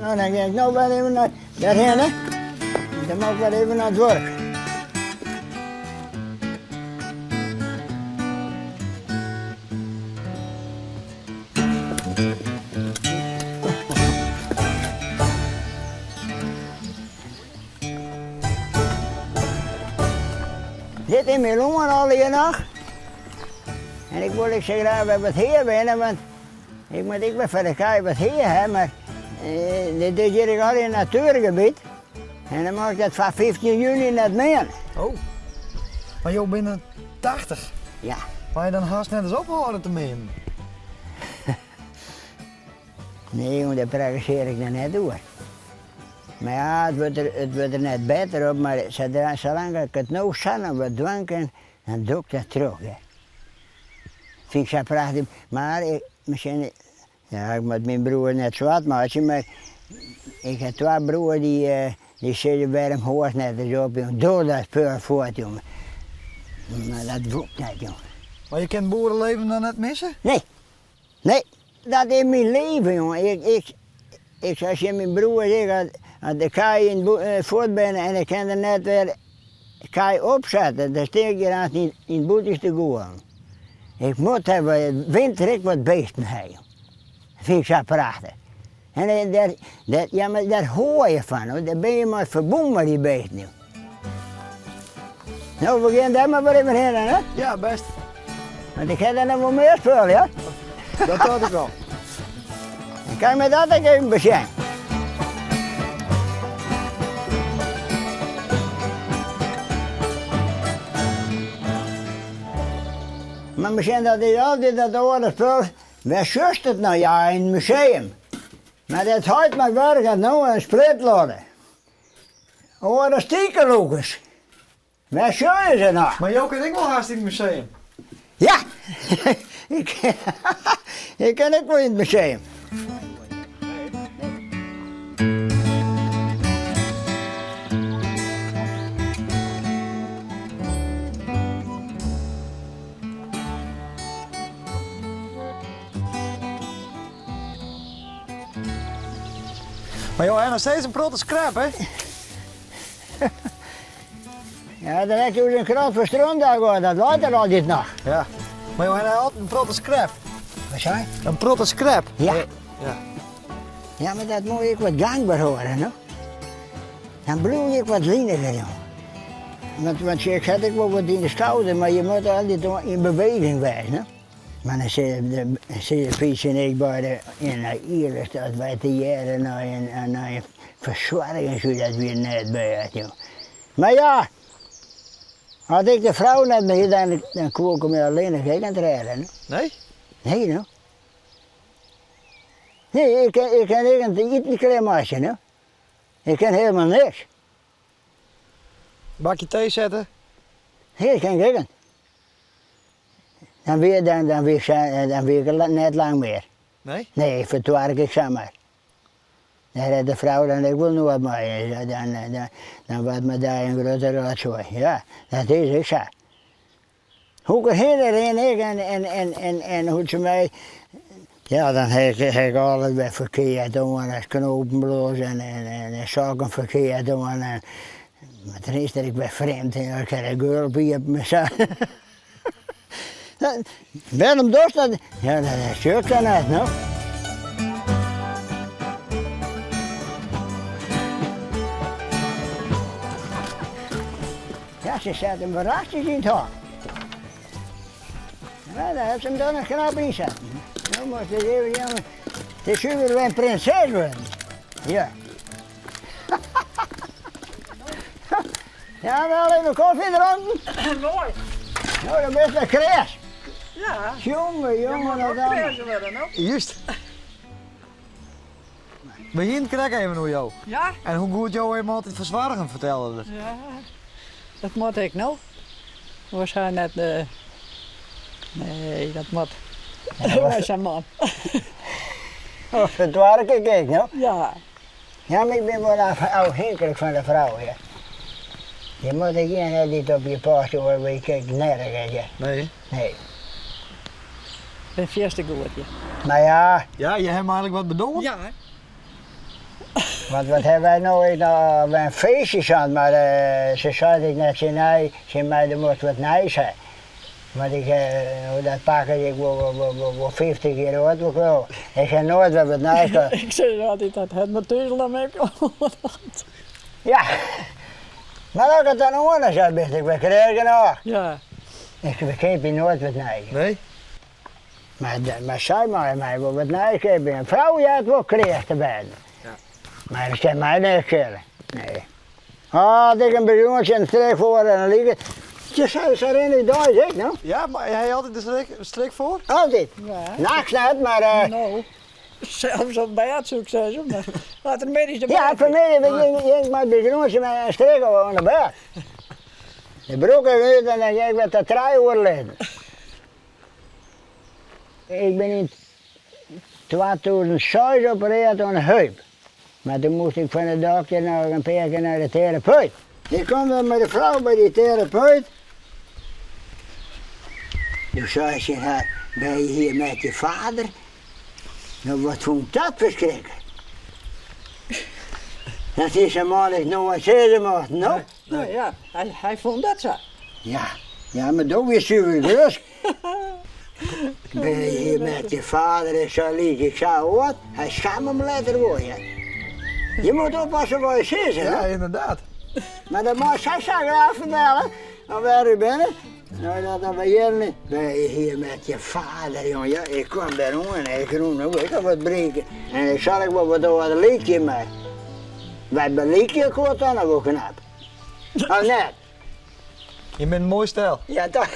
No, dan gean ik no wer even nei dêrhinne. Dan moat ik wer even nei it wurk. Dit is myn lân allegear noch. En ik wol ek sa graach wer wat hea winne, want ik moat ek wer foar de kij wat hea ha, mar dit is hjir ek allegear natuergebiet. En dan moat ik dat foar 15 juny net meane. Oh, mar jo binne 80? Ja. Moatte je dan hast net ris ophâlde te meanen? Nee, jonge, dêr prakkesearje ik noch net oer. Mar ja, it wurdt der, it wurdt der net better op, mar sadra, salang ik it no sa noch wat dwaan kin, dan doch ik dat troch, hear. Fyn ik sa prachtich, mar ik, miskien, ja, ik moat myn broer net swart meitsje, mar ik ha twa broers dy, dy sizze wêrom hâldst net ris op, jong, doch dat spul fuort, jong. Mar dat wol ik net, jong. Mar je kinne it boereleven dan net misse? Nee, Nee, dat is myn leven, jonge. Ik, ik, ik sei tsjin myn broer ek, as, as de kij yn it fuort binne en ik kin der net wer kij opsette, dan stean ik hjir aanst yn, yn it bûtenste te gûlen. Ik moat hawwe, winter ek wat beesten ha, jong. Dat fyn ik sa prachtich. En dêr, dêr, ja, mar dêr hâld je fan, hoor. Dêr binne je mei ferbûn mei dy beesten, jong. No, we gean dêr mar wer even hinne, hè? Ja, bêst. Want ik ha dêr noch wol mear spul, ja? Dat tocht ik al. Dan kan je me dat ek even besjen. Mar miskien dat is altyd dat oare spul. Wêr sjochst it no? Ja, yn it museum. Mar dat heit mei wurk hat no in splitlodder. Oare stikelûkers. Wêr sjogge je se noch? Mar jo kinne ek wol hast yn it museum? Ja, ik kin ek wol yn it museum. Mar jo ha noch steeds in protte scrap, hè? Ja, dan ha ik in krant foar stront dat leit der altyd noch. Ja. Mar jo ha altyd in protte scrap. Wat sei? In protte scrap. Ja. Ja. Ja, mar dat moat ek wat gangber hâlde, no. Dan bliuw je ek wat liniger, jong. Want, want ik ha ek wol wat yn de skouder, mar je moatte altyd yn beweging wêze, no. Mar dan sizze Pietsje en ik beide, ja, no earlik, dat wy tegearre nei in, nei in fersoargingshûs, dat wie net bêst, jong. Mar ja, as ik de frou net mear hie, dan, dan koe ik my allinnich ek net rêde, no. Nee? Nee, no. Nee, ik kin, ik kin ek net iten klearmeitsje, no. Ik kin helemaal niks. Bakje tee sette? Nee, dat kin ik ek net. Dan wie, dan, dan wie, dan wie ik net lang mear. Nee? Nee, fertoar ik samar. Dêr hat de frou dan ek wol noed mei. Dan, dan, dan waard my dei in grutte rotsoai. Ja, dat is ek sa. Hoe ik der hinne rin ik en, en, en, en, en hoe't se my. Ja, dan ha ik, ha ik alles wer ferkeard oan, as knopen los en, en, en, en sokken ferkeard oan. En, mar dan is der ek wer frjemd en ik ha de gulp iepen en sa. Wêrom dochst dat? Ja, dat sjoch ik dan net, no. Ja, se set him werachtjes yn it hok. Ja, dêr hat se him dan in knap yn setten. No moast ik even jammer. It is suver wer in prinses wurden. Ja. Ja, wel even koffie drinken? Moai. No, dan bist wer kreas. Ja. Jonge, jonge, dat dan. Worden, no. Juist. We hienen it krekt even oer jo. Ja? En hoe goed jo him altyd fersoargen, fertelde er. Ja, dat moat ek no. Oars ha net. Nee, dat moat. Mei sa'n man. Dat doar ik ek, no. Ja. Ja, mar ik bin wol ôfhinklik fan de frou, ja. Je moatte ek ien ha dy't op je past, oars wurd je ek nergens, ja. Nee. Nee. Ben fierste goed, ja. Mar ja. Ja, je ha him eigenlik wat bedoeld? Ja. Want wat hawwe wy no ek noch wer in feestje sa'n, mar se seit ek net tsjin my, tsjin my do moatst wat nijs ha. Want ik ha dat pak is ek wol wol 50 jier âld wol ik Ik ha noait wer wat nijs gehad. Ik sis altyd dat hat mar thús al ek oan. Ja, mar as ik it dan oan ha, sa bist ik wer kreas genôch. Ja. Ik keapje noait wat nijs. Nee? Mar, mar sy meie my wol wat nijs keapje. In frou heart wol kreas te wêzen. Ja. Mar dat kin my net skele. Nee. As ik in bidontsje en in strik foar en in liket. Sa, sa rin ik deis ek, no. Ja, mar ha je altyd de strik, strik foar? Altyd. Ja. Nachts net, mar... Uh, No, sels op bêd soe ik sizze, mar as er middeis de Ja, vanmiddag ging ik mei it bidontsje mei in strik oan de bêd. De broek is út en dan gean ik wer ta trije oere lizzen. Ik bin yn 2006 operearre oan de heup. Mar doe moast ik fan de dokter noch in pear kear nei de terapeut. Ik kom dan mei de frou by dy terapeut. Doe sei se har, ben je hier met je vader? No wat fûn ik dat ferskriklik. Dat is in man ik noait sizze mocht, no. No ja, hy fûn dat sa. Ja, ja, mar do wiest suver grutsk. Ben je hier met je vader en sa lyk ik sa âld? Hy skamme him letter wol, ja. Je moat oppasse wat je sizze, Ja, hè? ynderdaad. Mar dat mei sy sa graach fertelle, dan wêr u binne. No, dat dan by hjir net. Ben je hier met je vader, jong? Ja, ik kwam dêr oan en ik rûn no ek al wat breken. En ik sal ek wol wat âlder lykje, mar wy belykje elkoar toch noch wol knap. Of net? Je bent in moai stel. Ja, toch?